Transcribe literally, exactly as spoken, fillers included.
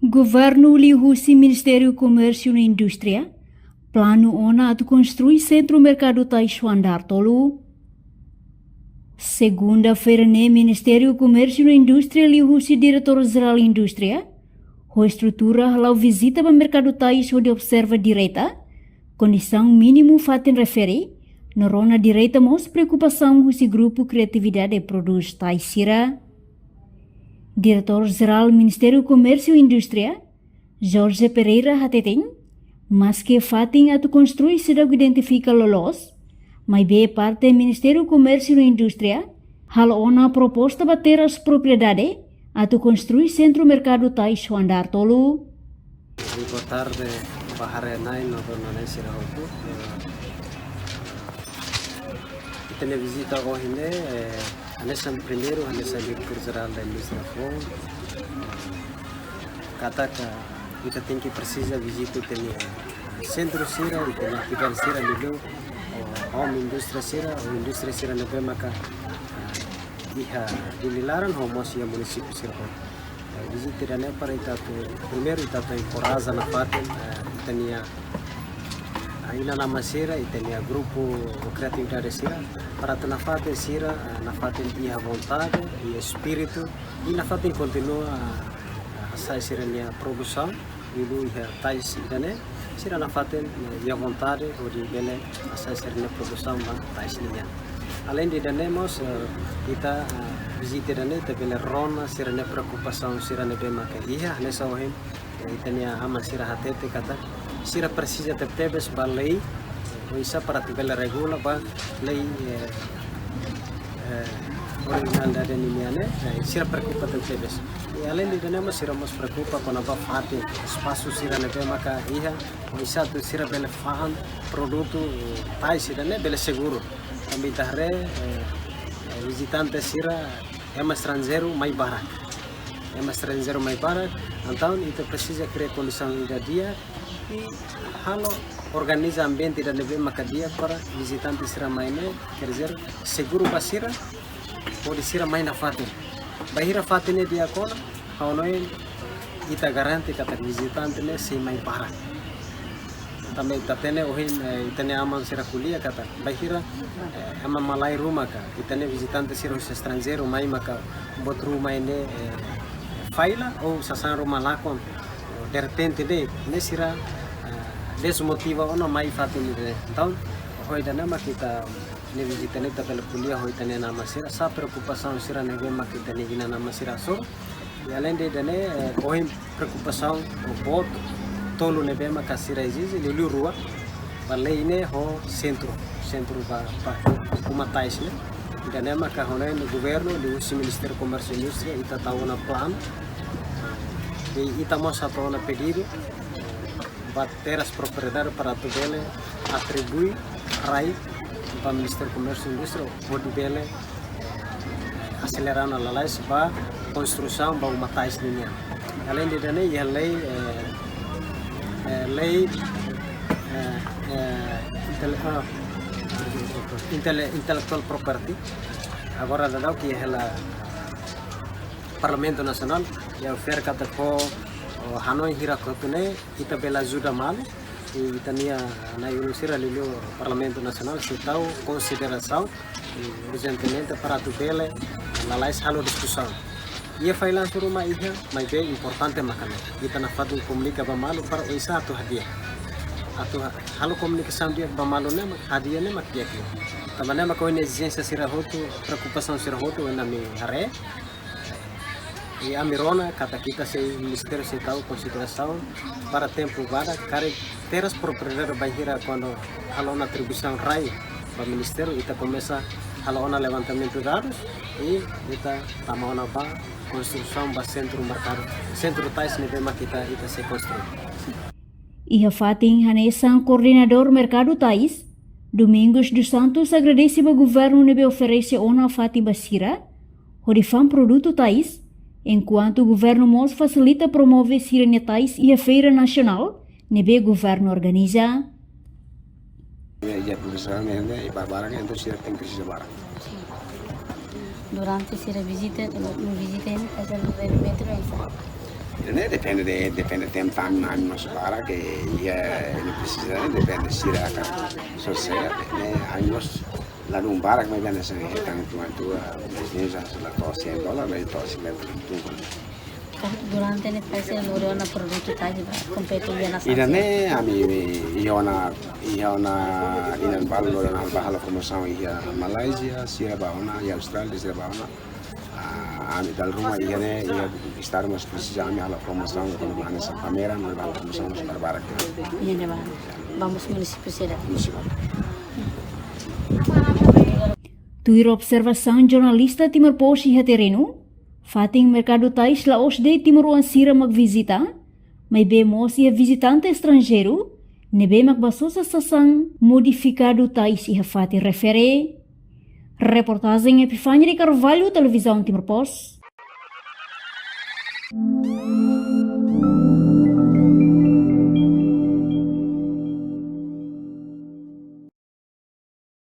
Governu liuhusi Ministériu Komérsiu no Indústria planu ona atu konstrui Sentru Merkadu Tais ho andár tolu. Segunda-feira ne'e, Ministériu Komérsiu no Indústria liuhusi Diretór Jerál Indústria ho estrutura hala'o vizita ba Merkadu Tais hodi observa direta kondisaun mínimu fatin refere, no rona direta mós preokupasaun husi grupu Kreatividade Produz Tais sira. Diretór Jerál Ministériu Komérsiu Indústria, Jorge Pereira hateten, maske fatin atu konstrui seidauk identifika loloos, maibé parte Ministériu Komérsiu no Indústria halo ona proposta ba terras propriedade atu konstrui Sentru Merkadu Tais ho andár tolu. Boa tarde ba haree-na'in no dona-na'in sira hotu. Eh, ita-nia vizita ohin ne'e, eh, hanesan primeiru, hanesan Diretór Jerál da Indústria foin, katak ita tenke presiza vizita ita-nia sentru sira, ita-nia atividade sira liuliu, o, home indústria sira, o indústria sira ne'ebé maka, eh, iha Dili laran, ho mós iha munisípiu sira hotu. Eh, vizita ida-ne'e para ita atu, primeiru ita atu enkoraja nafatin, eh, ita-nia, ah, inan-aman sira, ita-nia grupu kreatividade sira, para atu nafatin sira, ah, nafatin iha vontade, iha espíritu, i nafatin kontinua, ah, ah, hasa'e sira-nia produsaun, liuliu iha tais ida-ne'e, sira nafatin, eh, iha vontade hodi bele hasa'e sira-nia produsaun ba tais nian. Aleinde ida-ne'e mós, eh, ita, eh, vizita ida-ne'e ita bele rona sira-nia preokupasaun sira ne'ebé maka iha, hanesan ohin, eh, ita-nia aman sira hatete katak sira presiza tebetebes ba lei, eh, oinsá para atu bele regula ba lei, eh, eh, originalidade ninian ne'e, eh, sira preokupa tebetebes. I aleinde ida-ne'e mós sira mós preokupa kona-ba fatin, espasu sira ne'ebé maka iha, oinsá atu sira bele fa'an produtu, eh, tais ida-ne'e bele seguru. Tanba ita haree, eh, eh, vizitante sira ema estranjeiru mai barak. Ema estranjeiru mai barak, entaun ita presiza kria kondisaun ida di'ak i halo organiza ambiente ida ne'ebé maka di'ak para vizitante sira mai ne'e, quer dizer, seguru ba sira, hodi sira mai nafatin. Bainhira fatin ne'e di'ak ona, ha'u hanoin ita garante katak vizitante ne'e sei mai barak. Tanba ita hatene ohin, eh, ita-nia aman sira ko'alia katak bainhira, eh, ema malae ruma ka, ita-nia vizitante sira husi estranjeiru mai maka buat ruma ne'e, eh, falla ou sasán ruma lakon, derrepente ne'e, ne'e sira, eh, desmotiva ona mai fatin ne'e. Entaun, ho ida-ne'e mak ita-nia vizita ne'e ita bele ko'alia ho ita-nia aman sira, sá preokupasaun sira ne'ebé mak ita-nia inan-aman sira hasoru. I aleinde ida-ne'e, eh, ohin preokupasaun boot tolu ne'ebé maka sira ezije, liuliu rua, ba lei ne'e ho sentru, sentru ba, ba uma tais ne'e. Ida-ne'e maka ha'u hanoin governu liuhusi Ministériu Komérsiu i Indústria, ita tau ona planu. I ita mós atu ona pedidu ba terras propriedade para atu bele atribui rai ba Ministériu Komérsiu i Indústria hodi bele aselera ona lalais ba konstrusaun ba uma tais ninian. Aleinde ida-ne'e iha lei, eh, eh, lei, eh, eh, intele-, ah, intele-, intellectual property. Agora daudauk iha hela Parlamentu Nasionál, iha oferta katak ho, oh, hanoin hirak hotu ne'e, ita bele ajuda malu, i ita-nia na'i-ulun sira liuliu Parlamentu Nasionál sei tau konsiderasaun, i urjentemente para atu bele lalais halo diskusaun. Iha failansu ruma iha, maibé importante maka ne'e ita nafatin komunika ba malu para oinsá atu hadi'a. Atu ha-, halo komunikasaun di'ak ba malu ne'e mak hadi'a ne'e mak di'ak liu. Tanba ne'e mak ohin ezijénsia sira hotu, preokupasaun sira hotu, ohin ami haree. I ami rona katak ita sei, ministériu sei tau konsiderasaun para tempu badak, karik terras propriedade bainhira kuandu halo ona atribuisaun rai ba ministériu, ita komesa halo ona levantamentu dadus, i ita tama ona ba konstrusaun ba sentru merkadu, sentru tais ne'ebé mak ita, ita sei konstrui. Iha fatin hanesan koordenadór merkadu tais, Domingos dos Santos agradese ba governu ne'ebé oferese ona fatin ba sira hodi fa'an produtu tais, enkuantu governu mós fasilita promove sira-nia tais iha feira nasionál ne'ebé governu organiza. Ya, ya, profesor, mi hende, i barbarak, entaun sira tenke presiza barak. Durante sira vizita, no vizita ini, asa governu metro, asa. Ini Depende de, depende tempu tan, ami mós barak, ke iha, ne'e presiza, depende sira ka sosiedade, ne'e, ami mós ladún barak, maibé hanesan hetan tuan tua, bizinesa, la to'o cem dólar, la to'o cinquenta dólar. Durante ne'e fase no dona produtu tadi ba kompete iha nasaun. Ida-ne'e, ami, iha ona, iha ona, inan balu no dona ba halo promosaun iha Malázia, sira ba ona, iha Austrália, sira ba ona. Ah, ami dala ruma iha ne'e, iha estadu mós presiza ami halo promosaun, kona-ba hanesan pameran, ami halo promosaun mós barbarak. Iha ne'ebá. Vamos munisípiu sira. Munisípiu. Tuir observasaun jornalista Timor Post iha terrenu, fatin merkadu tais la'ós de'it timoroan sira mak vizita, maibé mós iha vizitante estranjeiru, ne'ebé mak ba sosa sasán modifikadu tais iha fatin refere. Reportajen Epifania de Carvalho, Televizaun Timor Post.